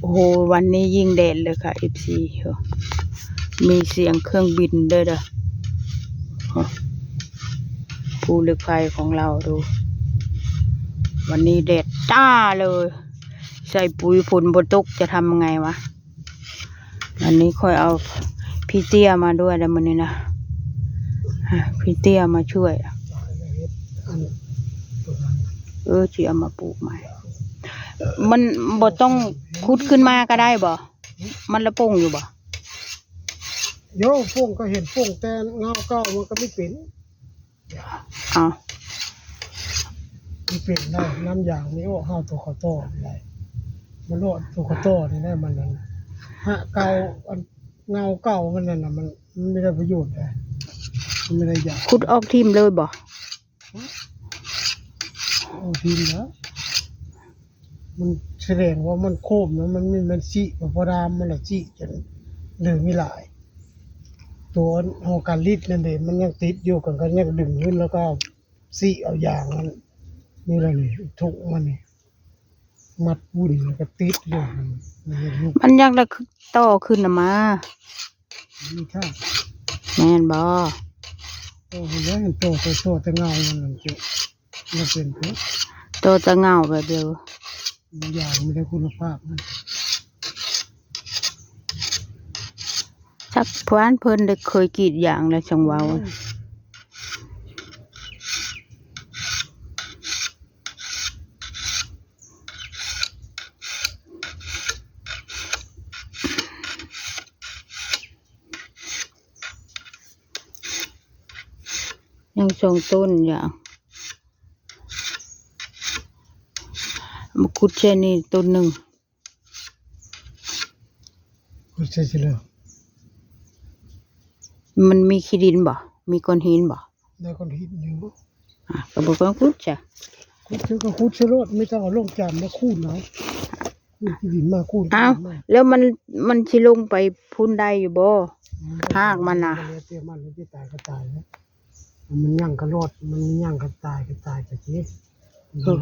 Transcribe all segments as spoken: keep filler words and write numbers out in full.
โอ้โห วันนี้ยิ่งแดดเลยค่ะ เอฟซี โอ้ มีเสียงเครื่องบินด้วยเด้อ โอ้ ภูเหล็กไฟของเราดู วันนี้แดดจ้าเลย ใส่ปุ๋ยฝนบ่ตกจะทำไงวะ อันนี้ค่อยเอาพี่เตี้ยมาด้วยแล้วมื้อนี้นะ อ่ะ พี่เตี้ยมาช่วย เออ สิเอามาปลูกใหม่ มันบ่ต้องขุดขึ้นมาก็ได้บ่ มันละปงอยู่บ่ โย ปงก็เห็นปงแต่เงาเก่ามันก็ไม่เป็น เอา มันเป็นได้ น้ำยางนี่โอ้ ห้าตัวเขาต่อนี่ได้ มันโลดตัวเขาต่อนี่ได้ มันนั่น ฮะ เก่า อัน เงาเก่ามันนั่นน่ะ มัน มันไม่ได้ประโยชน์เลย มันไม่ได้ยา ขุดออกทิ่มเลยบ่ เอาทิ่มนะ มันแสดงว่ามันโค้มนะ มันมี มันสิกับพอดามมันละสิจนเหลือไม่หลาย ตัวหอการลิดนั่นเอง มันยังติดอยู่กัน ก็ยังดึงขึ้นแล้วก็สิเอายางมัน นี่แหละนี่ ถุงมันนี่ มัดวุ่นแล้วก็ติดอยู่ มันยังลุก มันยังละต่อขึ้นน่ะมา นี่ค่ะ แม่นบ่ โอ้โห แล้วเห็นโต โต โตแต่เงามันนั่นสิ มันเป็นเถอะ โตแต่เงาแบบเดียว มันอย่างไม่ได้คุณภาพนะ จักพวานเพิ่นได้เคยกรีดยางแล้วจังเว้า อืม ยังสองต้นอย่าง มาขุดแค่นี้ต้นหนึ่ง ขุดใส่สิเลย มันมีขี้ดินบ่ มีก้อนหินบ่ ได้ก้อนหินอยู่ อ่ะ ก็บอกว่าขุดจ้ะ ขุดเถอะก็ขุดเถอะโลด ไม่ต้องเอาลงจานมาคูนเอา คูนขี้ดินมา คูนขี้ อ้าว ดินมา แล้วมัน มันสิลงไปพุ้นได้อยู่บ่ อืม หากมันน่ะ แล้วแต่มัน มันจะตายก็ตายนะ มันย่างก็รอด มันย่างก็ตายก็ตายก็เจ็บ เออ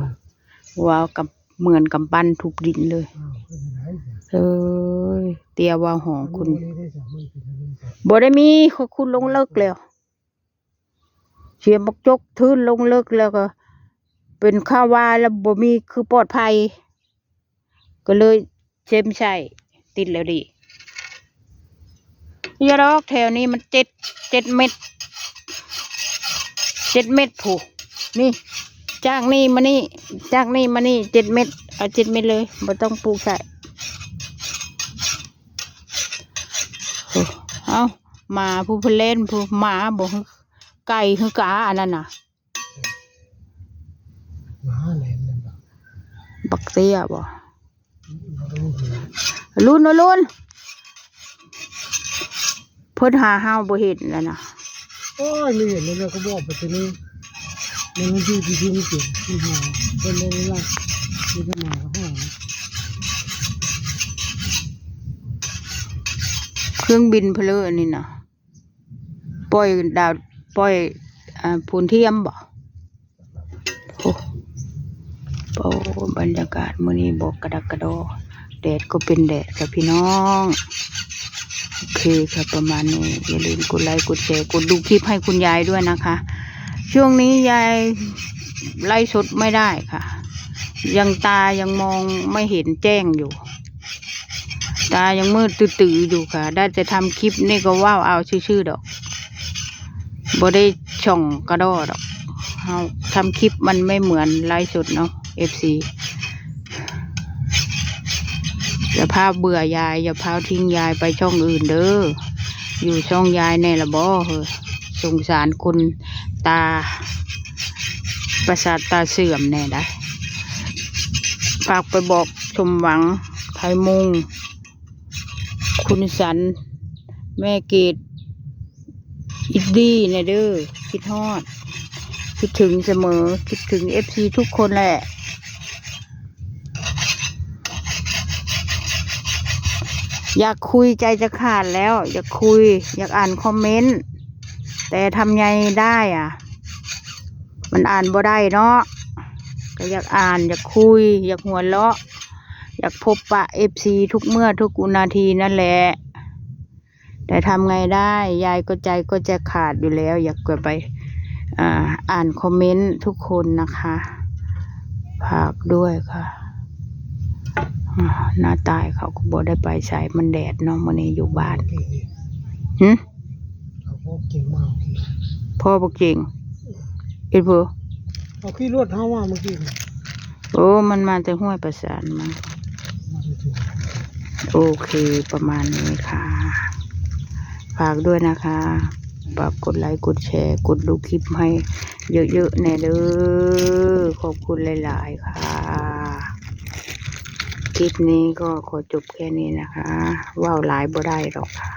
ว้าว กับ เหมือนกำปั้นทุบดินเลย อ้าว ไม่เป็นไรจ้ะ เอ้ย เตี้ยว่าหอคุณ อันนี้ได้จ้ะ มันเป็นอะไรจ้ะ บ่ได้มี เขาขุดลงเลิกแล้ว เสียมบักจกทื่นลงเลิกแล้วก็ เป็นข่าวว่าแล้วบ่มีคือปลอดภัย ก็เลยเซ็มใส่ติดแล้วดิ อย่าดอก แถวนี้มันเจ็ด เจ็ดเมตร เจ็ดเมตรผู้ นี่ จากนี่มานี่ จากนี่มานี่ เจ็ดเมตร เอา เจ็ดเมตรเลย บ่ต้องปลูกใส่ โอ้ เอ้า หมาผู้เพิ่นเล่นผู้ หมาบ่ ไก่คือกาอันนั้นน่ะ หมาแล่นนั่นบ่ บักเตี้ยบ่ บ่รู้เหมือนกัน ลุน ลุน เพิ่นหาเฮาบ่เห็นแล้วนะ โอ้ย ไม่เห็นเลย เราก็บอกไปทีนี้ มันอยู่ที่ที่ไม่เห็น ที่หา เพิ่นเลยว่า มีแต่หมากับหอ เครื่องบินเพลออันนี้นะ ปล่อยดาว ปล่อย อ่า ปูนเทียมบ่ โอ้ โอ้ บรรยากาศมื้อนี้บ่กระดักกระดอ แดดก็เป็นแดดค่ะพี่น้อง โอเคค่ะ ประมาณนี้ อย่าลืมกดไลค์ กดแชร์ กดดูคลิปให้คุณยายด้วยนะคะ ช่วงนี้ยายไลฟ์สดไม่ได้ค่ะ ยังตายังมองไม่เห็นแจ้งอยู่ ตายังมืดตื้อๆอยู่ค่ะ ได้แต่ทำคลิปนี่ก็ว้าวเอาซื่อๆดอก บ่ได้ช่องกระดอดอก เฮาทำคลิปมันไม่เหมือนไลฟ์สดเนาะ เอฟซี อย่าพาเบื่อยาย อย่าพาทิ้งยายไปช่องอื่นเด้อ อยู่ช่องยายแน่ละบ่ เฮ้อ สงสารคนตา ประสาทตาเสื่อมแน่ได้ ฝากไปบอกสมหวัง ไทยมุง คุณสัน แม่เกด อิดดี้แน่เด้อ คิดฮอด คิดถึงเสมอ คิดถึงเอฟซีทุกคนแหละ อยากคุยใจจะขาดแล้ว อยากคุย อยากอ่านคอมเมนต์ แต่ทำไงได้อ่ะ มันอ่านบ่ได้เนาะ ก็อยากอ่าน อยากคุย อยากหัวเราะ อยากพบปะเอฟซีทุกเมื่อทุกวินาทีนั่นแหละ แต่ทำไงได้ ยายก็ใจก็จะขาดอยู่แล้ว อยากจะไป อ่า อ่านคอมเมนต์ทุกคนนะคะ ฝากด้วยค่ะ อ่า น้าตายเขาก็บ่ได้ไปไส มันแดดเนาะ มื้อนี้อยู่บ้าน หึ เอาพวกเก่งมาเอาขี่ พ่อบ่เก่ง เอ็ดเพิ่น เอาขี่รถเฮามาเมื่อกี้นี่ โอ้ มันมาแต่ห้วยประสานมา มาแต่ถึง โอเค ประมาณนี้ค่ะ ฝากด้วยนะคะ ฝากกดไลค์ กดแชร์ กดดูคลิปให้เยอะๆ แน่เด้อ ขอบคุณหลายๆ ค่ะ คลิปนี้ก็ขอจบแค่นี้นะคะ เว้าหลายบ่ได้ดอกค่ะ